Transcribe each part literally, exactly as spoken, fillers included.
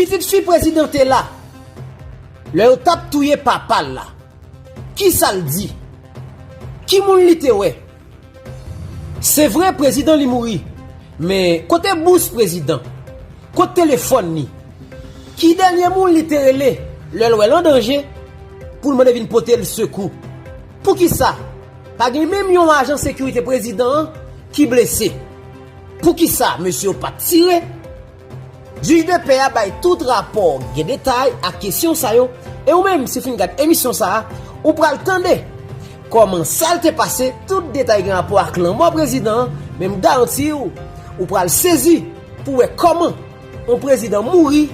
Pitit fi prezidan te la lè yo t ap touye papa l la. Kisa l di? Ki moun li te wè? Se vre, prezidan li mouri, men kote bous prezidan? Kot telefòn li? Ki dènye moun li te rele lè l wè l an danje pou l mande vin pote l sekou? Poukisa pa gen menm yon ajan sekirite prezidan an ki blese? Poukisa mesye yo pa t tire? Jij de pè a bay tout rapò gen detay ak kesyon sa yo, e ou menm, si w fin gad emisyon sa a, ou pral tande kòman sa l te pase, tout detay gen rapò ak lanmò prezidan an, men m garanti w, ou pral sezi pou w wè kòman yon prezidan mouri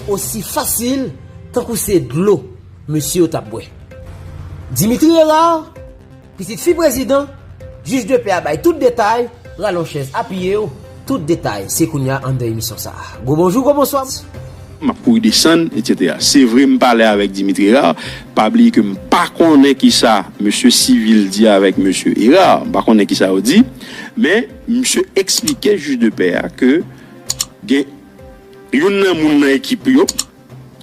osi fasil tankou se dlo mesye yo t ap bwè. Dimitri Hérard, pitit fi prezidan, jij de pè a bay tout detay, pran yon chèz apiye w, tout detay se kounye a anndan emisyon sa a. Gwo bonjou, gwo bonswa. M ap kouri desann, etsetera. Se vre, m pale avèk Dimitri Hérard, pa bliye ke m pa konnen kisa mesye Civil di avèk mesye Hérard, m pa konnen kisa yo di, men misye eksplike jij de pè a ke gen youn nan moun nan ekip yo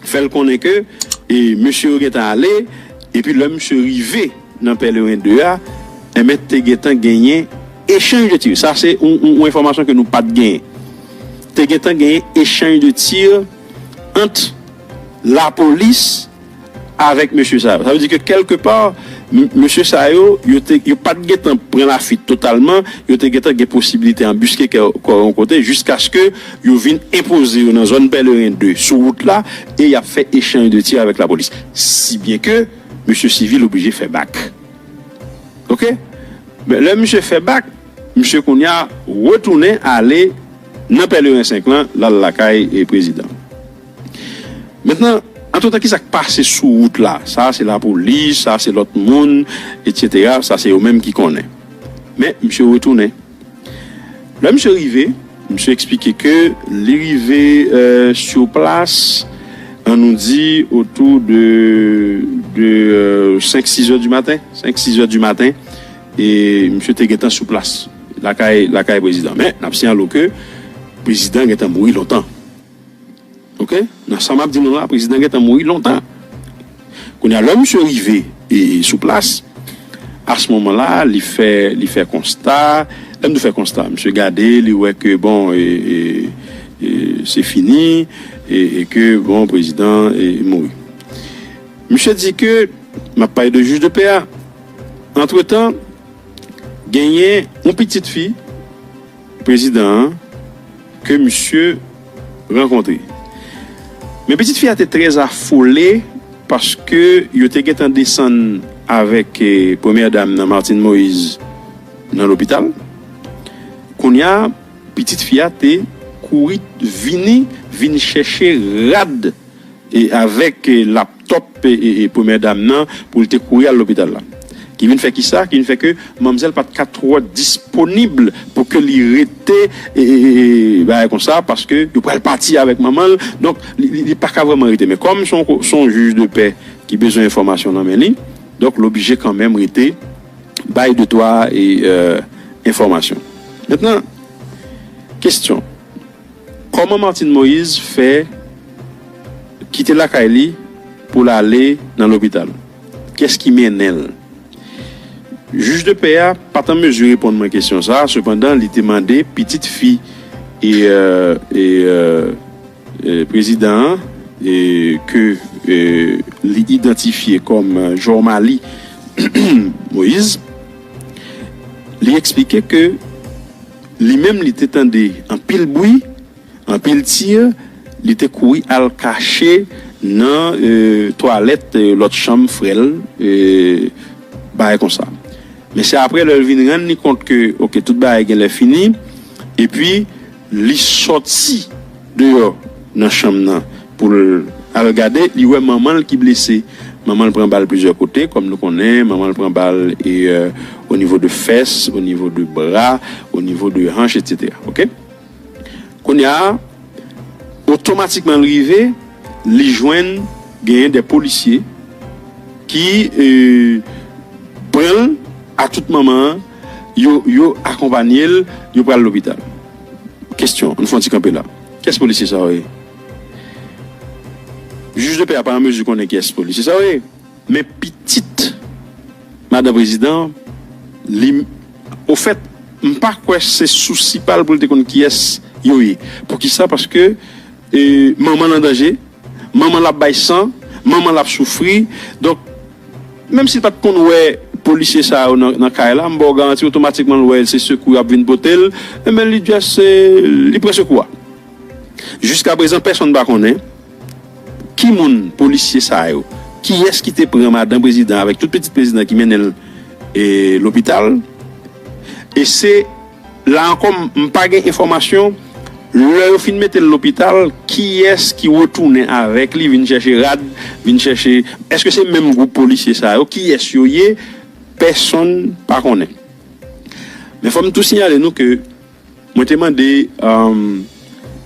fè l konnen ke e, mesye yo gentan ale, epi lè misye rive nan Pèleren de a, enben te gentan genyen echanj de tir. Sa se yon, yon, yon enfòmasyon ke nou pa t genyen. Te gentan genyen echanj de tir ant lapolis avèk mesye sa yo. Sa vle di ke kèlkepa, m- mesye sa yo, yo te, yo pa t gentan pran lafwit totalman, yo te gentan gen posibilite anbiske kò yo yon kote, jiskaske yo vin enpoze yo nan zòn Pèleren de sou wout la, e y ap fè echanj de tir avèk lapolis. Si byen ke mesye Civil oblije fè bak. Oke? Men lè misye fè bak, misye kounye a retounen ale nan Pèleren senk lan, l al lakay e prezidan. Mentnan, antretan, kisa k pase sou wout la? Sa se lapolis, sa se lòt moun, etsetera. Sa se yo menm ki konnen. Men, misye retounen. Lè misye rive, misye eksplike ke li rive euh, sur place, an nou di otou de, de euh, senk, sis è di maten, senk, sis è di maten, e misye te gentan sou plas lakay, lakay prezidan. Men, n ap siyale ke prezidan gentan mouri lontan. Oke? Nan sa m ap di nou la, prezidan gentan mouri lontan. Kounye a, lè misye rive e, e sou plas, a se moman la, li fè, li fè konsta, lè m di fè konsta, misye gade, li wè ke, bon, e, e, e, se fini, e, e ke, bon, prezidan e, mouri. Misye di ke, m ap pale de jij de pè a, antretan, genyen yon pitit fi prezidan an ke misye rankontre. Men pitit fi a te trè afole paske yo te gentan desann avèk eh, premyè dam nan Martine Moïse nan lopital. Kounye a, pitit fi a te kouri vini, vin chèche rad e avèk eh, laptòp e, e, e premyè dam nan pou l te kouri al lopital la. Ki vin fè kisa? Ki vin fè ke manmzèl pa t ka twò disponib pou ke li rete e, e, e, e bagay konsa, paske yo pral pati avèk manman l. Donk, li, li, li pa ka vrèman rete. Men kòm se yon, se yon jij de pè ki bezwen enfòmasyon nan men li, donk, l oblije kanmenm rete bay de twa e, euh, enfòmasyon. Mentnan, kesyon. Kòman Martine Moïse fè kite lakay li pou l ale nan lopital? Kiyès ki mennen l? Jij de pè a pa t an mezi reponn mwen kesyon sa a, sepandan, li te mande pitit fi e, euh, e, euh, e, prezidan an, e, ke e, li idantifye kòm Jormalie Moïse, li eksplike ke li menm li te tande anpil bri, anpil tir, li te kouri al kache nan e, twalèt e, lòt chanm frè l, e, bagay konsa. Men se apre lè l vin rann li kont ke, oke, tout bagay genlè fini, epi li sòti deyò nan chanm nan pou l al gade, li wè manman l ki blese. Manman l pran bal plizyè kote, kòm nou konnen, manman l pran bal e, euh, o nivo de fès, o nivo de bra, o nivo de hanch, etsetera. Oke? Kounye a, otomatikman l rive, li jwenn genyen de polisye ki e, pran l a tout moman, yo, yo akonpanye l, yo pral lopital. Kesyon, nou fè yon ti kanpe la. Kiyès polisye sa yo ye? Jij de pè a pa an mezi konnen kiyès polisye sa yo ye. Men pitit madan prezidan, li, ofèt, m pa kwè se sousi pa l pou l te konn kiyès yo ye. Poukisa? Paske e, manman l an danje, manman l ap bay san, manman l ap soufri. Donk, menm si l pa t konn wè polisye sa yo nan, nan kay la, m ba w garanti otomatikman l wè se sekou y ap vin pote l, enben li just, e, li pran sekou a. Jiskaprezan, pèsonn pa konnen ki moun polisye sa yo, kiyès ki te pran madan prezidan avèk tout pitit prezidan ki mennen l e, lopital. E se la ankò, m pa gen enfòmasyon, lè yo fin mete l lopital, kiyès ki retounen avèk li, vin chèche rad, vin chèche, èske se menm gwoup polisye sa yo, kiyès yo ye, pèsonn pa konnen. Men fò m tou siyale nou ke mwen te mande, um,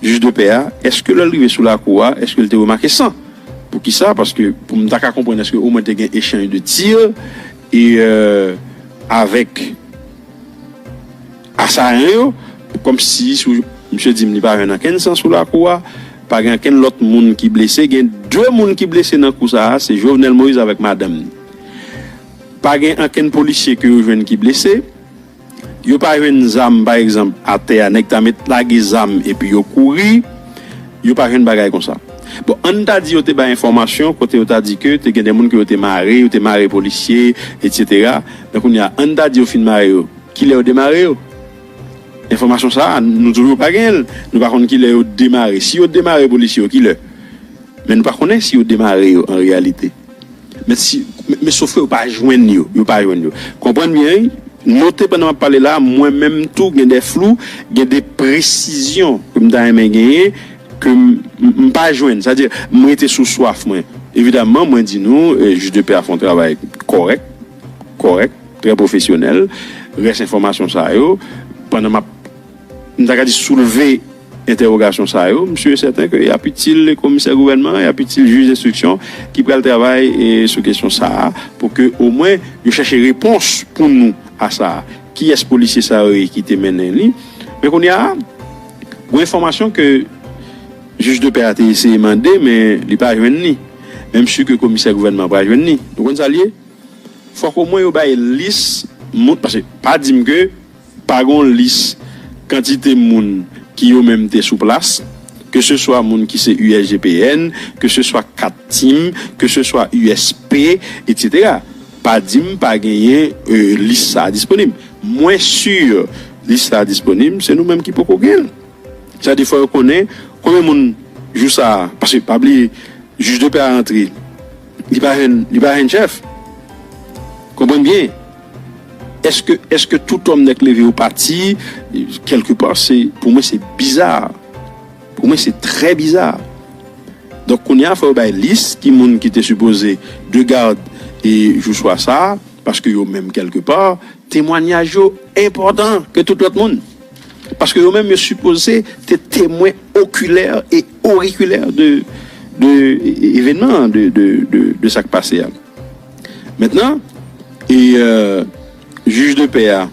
jij de pè a, èske lè l rive sou lakou a, èske l te remake san? Poukisa? Paske pou m ta ka konprann èske omwen te gen echanj de tir e, e, avèk asayan yo, kòmsi sou, misye di m li pa jwenn ankenn san sou lakou a, pa gen ankenn lòt moun ki blese, gen de moun ki blese nan kou sa a, se Jovenel Moïse avèk madanm li. Pa gen ankenn polisye ke yo jwenn ki blese, yo pa jwenn zam, pa egzanp, atè a, nèg ta met lage zam epi yo kouri, yo pa jwenn bagay konsa. Bon, ann ta di yo te bay enfòmasyon kote yo ta di ke te gen de moun ke yo te mare, yo te mare polisye, etsetera. Men kounye a, ann ta di yo fin mare yo, kilè yo demare yo? Enfòmasyon sa a, nou toujou pa genyen l. Nou pa konn kilè yo demare. Si yo demare polisye yo, kilè? Men nou pa konnen si yo demare yo an reyalite. Men si, men, men sof ke yo pa jwenn yo, yo pa jwenn yo. Konprann byen, wi. Note pandan m ap pale la, mwen menm tou gen de flou, gen de presizyon ke m ta renmen genyen, ke m, m, m pa jwenn. Sa di, m rete sou swaf mwen. Evidaman, mwen di nou, e, jij de pè a fè yon travay kòrèk, kòrèk, trè pwofesyonèl. Rès enfòmasyon sa yo, pandan m ap, m ta ka di soulve entèwogasyon sa yo, m si e sèten ke y ap itil komisè gouvènman, y ap itil jij enstriksyon ki pral travay, e, sou kesyon sa a, pou ke omwen yo chèche repons pou nou a sa a. Kiyès polisye sa yo ye ki te mennen li? Men kounye a, gen enfòmasyon ke jij de pè a te eseye mande, men li pa jwenn li. Men m si ke komisè gouvènman pa jwenn li. Ou konn sa l ye? Fòk omwen yo bay lis moun, paske pa di m ke pa gen yon lis kantite moun ki yo menm te sou plas, ke se swa moun ki se U S G P N, ke se swa kat tim, ke se swa U S P, etsetera. Pa di m pa genyen, e, lis sa a disponib. Mwen si lis sa a disponib, se nou menm ki poko gen l. Sa di fò yo konnen konbyen moun jou sa a, paske pa bliye, jij de pè a rantre, li pa jwenn, li pa jwenn chèf. Konprann byen. Èske, èske tout òm nèk leve yo pati? Kèlkepa, se, pou mwen, se biza. Pou mwen, se trè biza. Donk, kounye a, fò yo bay lis ki moun ki te sipoze de gad e jou swa sa a, paske yo menm, kèlkepa, temwanyaj yo enpòtan ke tout lòt moun. Paske yo menm, yo sipoze te temwen okilè e orikilè de, de evenman, de, de, de, de sa k pase a. Mentnan, e, e, jij de pè a,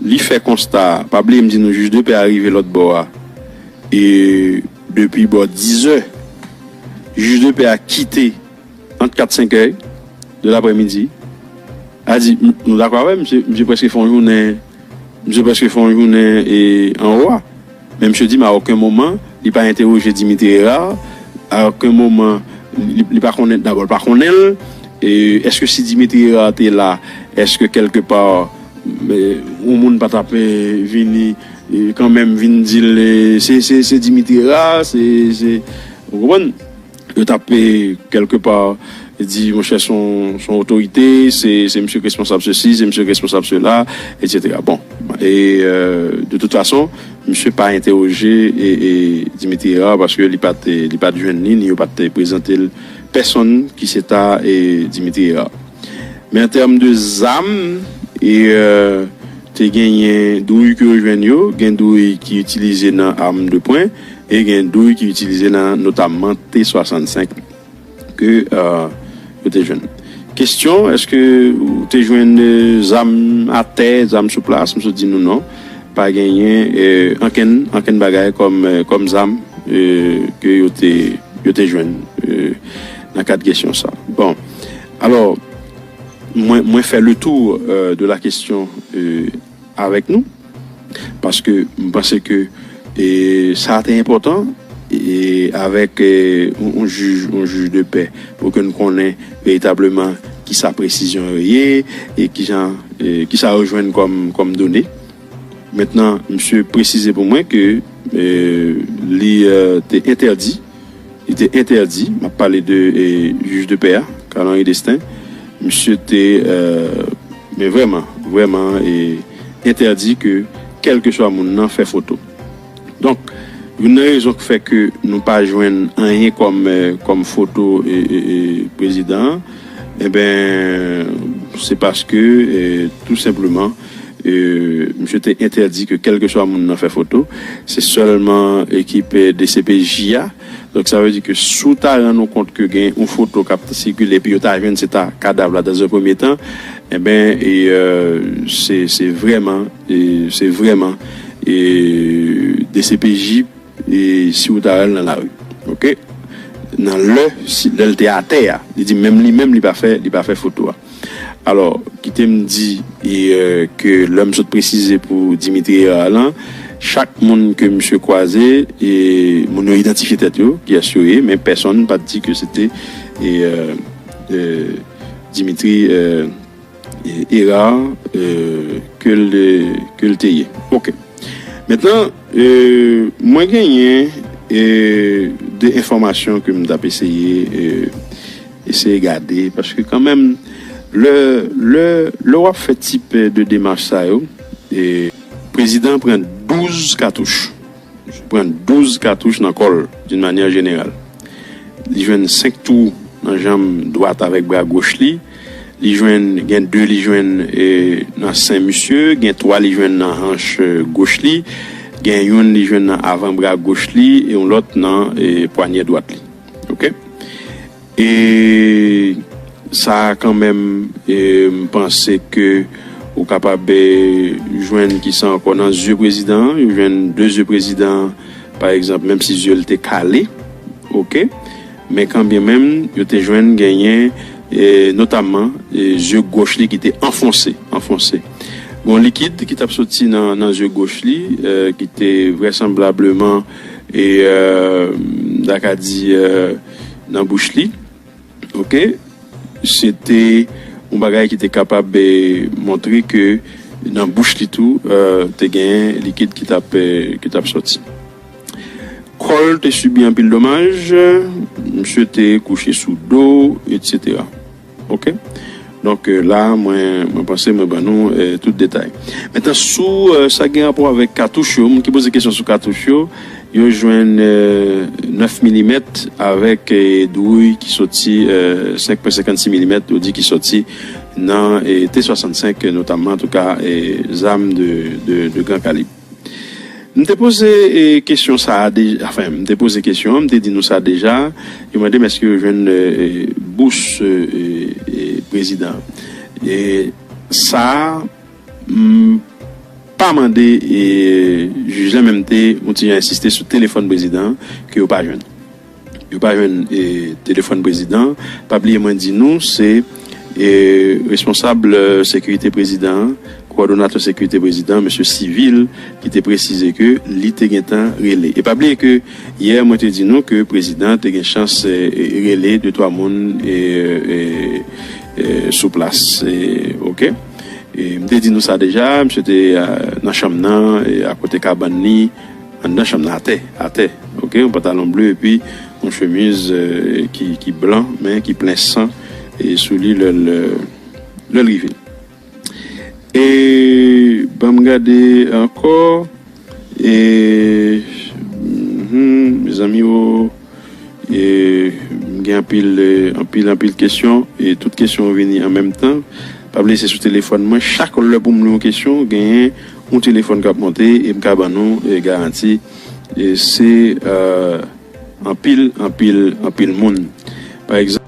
li fè konsta, pa bliye m di nou, jij de pè a rive lòt bò a, e depi bò diz è, jij de pè a kite ant kat senk è de laprèmidi. A di, m, nou dakò avè m, misye, misye prèske fè yon jounen, misye prèske fè yon jounen e anwo a. Men misye di m a okenn moman, li pa entèwoje Dimitri Hérard, a okenn moman, li, li pa konnen, dabò, li pa konnen l. E èske si Dimitri Hérard te la, èske kèlkepa, e, yon moun pa t ap, e, vini, e, kanmenm vin di l, e, se, se, se Dimitri Hérard, se, se, ou konprann? Yo t ap, e, kèlkepa, di, monchè, se yon, se yon otorite, se, se misye k responsab sesi, se misye k responsab sela, etsetera. Bon, e, e, de tout fason, misye pa entèwoje, e, e, Dimitri Hérard, paske li pa t, li pa t jwenn li, ni yo pa t prezante l pèsonn ki se ta, e, Dimitri Hérard. Men an tèm de zam, e, e, te genyen dwouy ke yo jwenn yo, gen dwouy ki itilize nan arm de pwen, e gen dwouy ki itilize nan notamman T swasannsenk ke, e, yo te jwenn. Kesyon, èske ou te jwenn, e, zam atè, zam sou plas? M sot di nou non. Pa genyen, e, ankenn, ankenn bagay kòm, e, kòm zam, e, ke yo te, yo te jwenn, e, euh, nan kad kesyon sa. Bon, alò, mwen, mwen fè le tour, euh, de la kesyon, euh, avèk nou, paske m panse ke, e, sa te enpòtan, e, avèk, e, yon, yon jij, yon jij de pè, pou ke n konnen veritableman kisa presizyon yo ye, e kijan, e, kisa yo jwenn kòm, kòm done. Mentnan, misye presize pou mwen ke, e, li, e, te entèdi, li te entèdi, m ap pale de, e, jij de pè a, Carl Henry Destin, misye te, e, men vrèman, vrèman, e, entèdi ke kèlkeswa moun nan fè foto. Donk, youn nan rezon ki fè ke nou pa jwenn anyen kòm, e, kòm foto, e, e, e, prezidan an, enben, se paske, e, tou senpleman, e, misye te entèdi ke kèlkeswa moun nan fè foto. Se sèlman ekip, e, D C P J a. Donk, sa vle di ke si w ta rann ou kont ke gen yon foto k ap sikile, epi yo ta jwenn se ta kadav la dans un premier temps, enben, e, e, se, se vrèman, e, se vrèman, e, D C P J, e, si w ta wè l nan lari. Oke? Nan lè, si, lè l te atè a, li di menm li menm, li pa fè, li pa fè foto a. Alò, kite m di, e, e, ke lè m sot presize pou Dimitri Hérard lan, chak moun ke misye kwaze, e, moun yo idantifye tèt yo, kiyès yo ye, men pèsonn pa t di ke se te, e, e, e, Dimitri, e, e, Hérard, e, ke l, ke l te ye. Oke. Mentnan, e, mwen genyen, e, de enfòmasyon ke m t ap eseye, e, eseye gade, paske kanmenm, lè, lè, lè w ap fè tip de demach sa yo, e, prezidan an pran douz katouch. Pran douz katouch nan kò l, d'une manière générale. Li jwenn senk twou nan janm dwat avèk bra goch li. Li jwenn, gen de li jwenn, e, nan sen misye, gen twa li jwenn nan hanch, e, goch li, gen youn li jwenn nan avan bra goch li, e yon lòt nan, e, pwanyè dwat li. Oke? E sa a kanmenm, e, m panse ke ou kapab, e, jwenn kisa ankò nan zye prezidan an, yo jwenn de zye prezidan an, pa egzanp, menm si zye l te kale, oke? Men kanbyenmenm, yo te jwenn genyen, e, notamman, e, zye goch li ki te anfonse, anfonse. Gon likid ki t ap soti nan, nan zye goch li, e, ki te vrèsanblableman, e, e, m ta ka di, e, nan bouch li. Oke? Se te yon bagay ki te kapab, e, montre ke nan bouch li tou, e, te gen likid ki t ap, e, ki t ap soti. Kò l te sibi anpil domaj, misye te kouche sou do, etsetera. Oke? Donk, e, la, mwen, mwen panse mwen ban nou, e, tout detay. Mentnan, sou, e, sa gen rapò avèk katouch yo, moun ki poze kesyon sou katouch yo, yo jwenn, e, nèf milimèt avèk, e, dwouy ki soti, e, senk pwen senkannsis milimèt, yo di ki soti nan, e, T swasannsenk, notamman, antouka, e, zam de, de, de gran kalib. M te poze, e, kesyon sa a de-, anfen, m te poze kesyon an, m te di nou sa deja. Yo mande m èske yo jwenn, e, e, bous, e, e, e, prezidan an. E sa a, m pa mande, e, jij la, men m te yon ti jan ensiste sou telefòn prezidan an ke yo pa jwenn. Yo pa jwenn, e, telefòn prezidan. Pa bliye mwen di nou, se, e, responsab, e, sekirite prezidan an, kowòdonatè sekirite prezidan, mesye Civil, ki te presize ke li te gentan rele. E pa bliye ke yè mwen te di nou ke prezidan te gen chans, e, e, rele de twa moun, e, e, e, sou plas. E, oke? E, m te di nou sa deja, misye te, e, nan chanm nan, e, akote kabann li, anndan chanm nan, atè, atè, oke, yon pantalon ble epi yon chemiz, e, ki, ki blan, men ki plen san, e, sou li lè l, lè l rive. E, ban m gade ankò, e, mhm, mezanmi, o, e, m gen anpil, e, anpil, anpil kesyon, e tout kesyon yo vini an menm tan. Pa bliye se sou telefòn mwen, chak lè pou m li yon kesyon, genyen yon telefòn k ap monte, e m ka ban nou, e, garanti, e se, e, anpil, anpil, anpil moun. Pa egzanp,